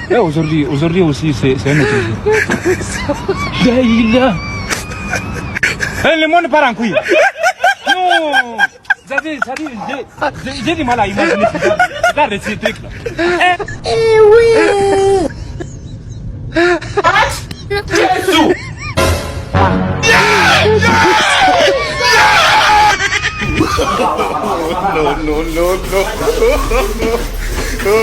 Eh, aujourd'hui, aujourd'hui aussi, c'est un autre jour. لا إله. Eh, le monde part en couille. Non. C'est-à-dire, j'ai du mal à imaginer ce genre de ces trucs-là. Eh oui. Jésus. No.